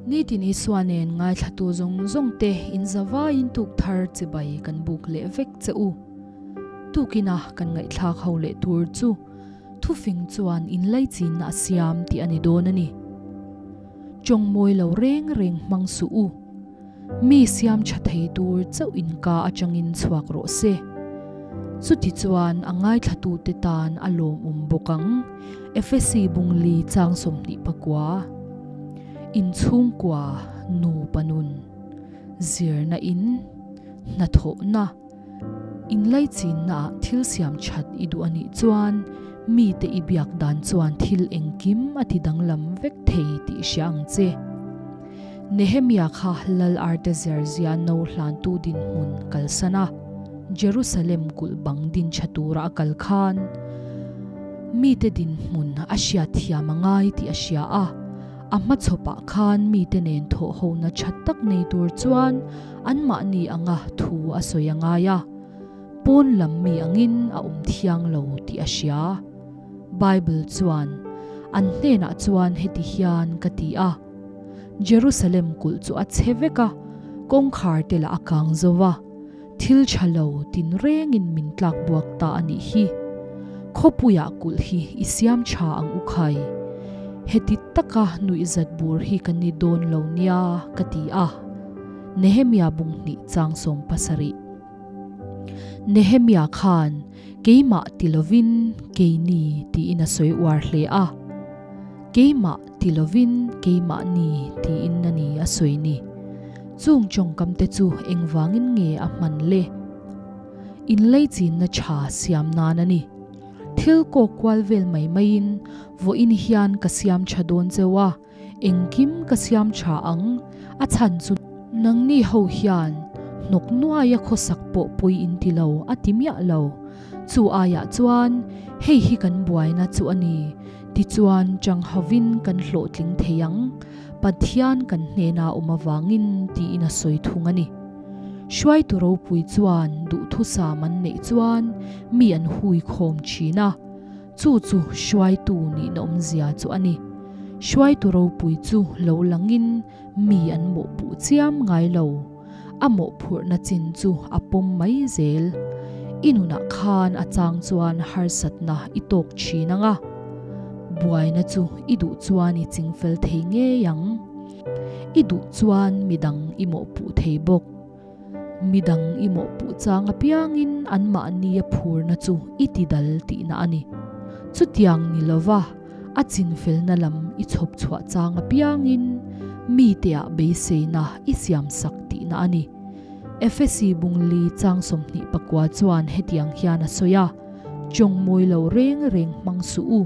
Nitin Isua nen ngaithlatu zawng zawng te in zavaiin tuk thar chibai kan buk leh vek che u. Tukina kan ngaihthlak ho leh tur chu thufing chuan inlaichinna a siam tih a ni dawn a ni. Tawng mawi lo reng reng hmang suh u. Mi siam tha thei tur chauh in ka atangin chhuak rawh se. Chuti chuan a ngaithlatute tan a lawmawm bawk ang. Efesi bungli chang 29. Inchhungkua nupa nun, zirna in, hnathawhna, inlaichinna ah thil siam that i duh a nih chuan mite i biak dan chuan thil engkim a ti danglam vek thei tih hria ang che. Nehemia kha Lal Artaxerxes-a no hlantu dinhmun kalsan a, Jerusalem kulh bang din tha tura a kal khan mite dinhmun a hriat thiam a ngai tih a hria a. A hmachhawpah khan mite nen thawhhona tha tak nei tur chuan anmahni anga thu a sawi a ngai a, pawn lam mi angin a awm thiang lo tih a hria. Bible chuan, An hnenah chuan heti hian ka ti a, Jerusalem kulh chu a chhe vek a, kawngkhar te lah a kang zo va, thil tha lo tinrengin min tlak buak ta a nih hi. Khawpuiah kulh hi i siam tha ang u khai. Heti taka nuihzat bur hi kan ni dawn lo nia, ka ti a. Nehemia bunghnih chang 70. Nehemia khan keimah ti lovin keini tiin a sawi uar hle a. Keimah ti lovin keimahni tiin a ni a sawi ni. Chung tawngkam te chu engvangin nge a hman le? Inleichinna tha siam nan a ni. Thil kawk kual vel mai maiin vawiin hian ka siam tha dawn cheu a, engkim ka siam tha ang, a chhan chu nangni ho hian hnawk nuaia khawsak pawh pawi in ti lo a ti miah lo. Chu aiah chuan hei hi kan buaina chu a ni. Tichuan, changhavin kan hlawhtling thei ang, Pathian kan hnena awm avangin tiin a sawi thung a ni. Hruaitu ropui chuan duhthusam an neih chuan mi an hui khawm thin a, chu chu hruaitu nihna awmzia chu a ni. Hruaitu ropui chu lo langin mi an mawhpuh chiam ngai lo, a mawhphurhna chin chu a pawm mai zel. I nunah khan a chang chuan harsatna i tawk thin ang a, buaina chu i duh chuan i chingfel thei ngei ang. I duh chuan midang i mawhpuh thei bawk. Midang i mawhpuh chang apiangin anmahni a phurna chu i tidal tihna a ni. Chutiang ni lova a chinfelna lam i chhawp chhuah chang apiangin miteah beiseina i siamsak tihna a ni. Efesi bungli chang 29 chuan hetiang hian a sawi a, Tawng mawi lo reng reng hmang suh u.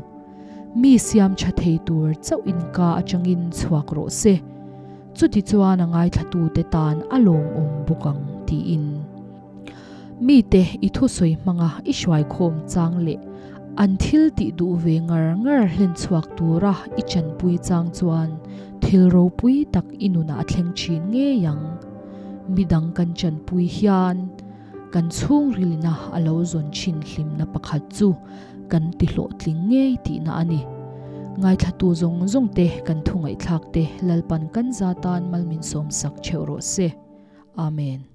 Mi siam tha thei tur chauh inka atangin chhuak rawh se. Chuti chuan a ngaithlatute tan a lawmawm bawk ang, tiin. Mite i thusawi hmanga i hruaikhawm chang leh an thil tih duh ve ngar ngar hlen chhuak tura i chanpui chang chuan thil ropui tak i nunah a thleng thin ngei ang. Midang kan chanpui hian kan chhungrilina a lo zawn thin hlimna pakhat chu kan ti hlawhtling ngei tihna a ni. Ngaithlatu zawng zawng te kan thu ngaihthlak te Lalpan kan za tan malmin sawmsak theuh rawh se. Amen.